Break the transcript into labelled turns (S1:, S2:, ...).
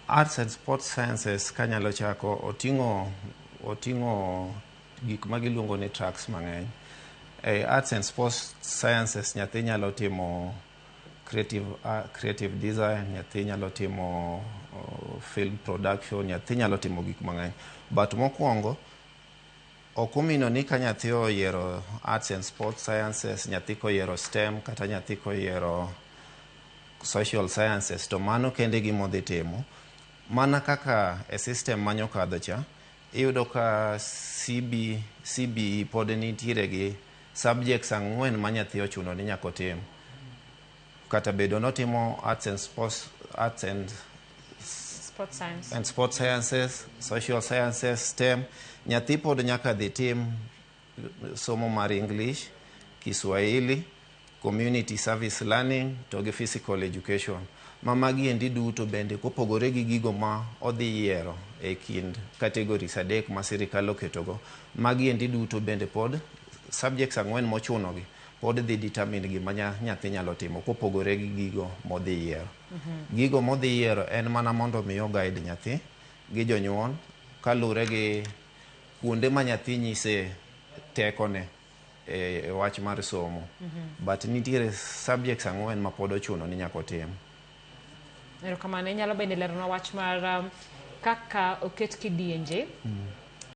S1: Arts and sports sciences kanyalo chako oting'o gik ma giluongo ni tracks mang'eny. E arts and sports sciences nyathi nyalo timo creative design, nyathi nyalo timo film production, nyathi nyalo timo gik mang'eny. But mokwongo ok omino ni ka nyathi oyiero arts and sports sciences, nyathi koyiero STEM kata nyathi koyiero social sciences to mano kende gima odhi timo. Mana kaka e system manyokadho cha, iyudo ka CBE pod nitiere gi subjects 4 ma nyathi ochuno ni nyaka otim. Kata bedo notimo arts and
S2: sports science
S1: and sports sciences, social sciences, STEM, nyathi pod nyaka dhi tim somo mar English, Kiswahili, community service learning to gi physical education. Ma magi endi duto bende kopogore gi gigo ma odhi yiero e kind categories 3 ma sirikal oketogo, magi endi duto bende pod subjects 4 mochuno gi pod dhi determine gima nyathi nyalo timo kopogore gi gigo modhi yiero. Gigo modhi yiero en mana mondo mi o guide nyathi gi jonyuol kalure gi kuonde ma nyathi nyise tekone e wach mar somo. But nitiere subjects 4 ma pod ochuno ni nyaka otim.
S2: Erokamano. Inyalo bende leronwa wach mar kaka oket kidienje.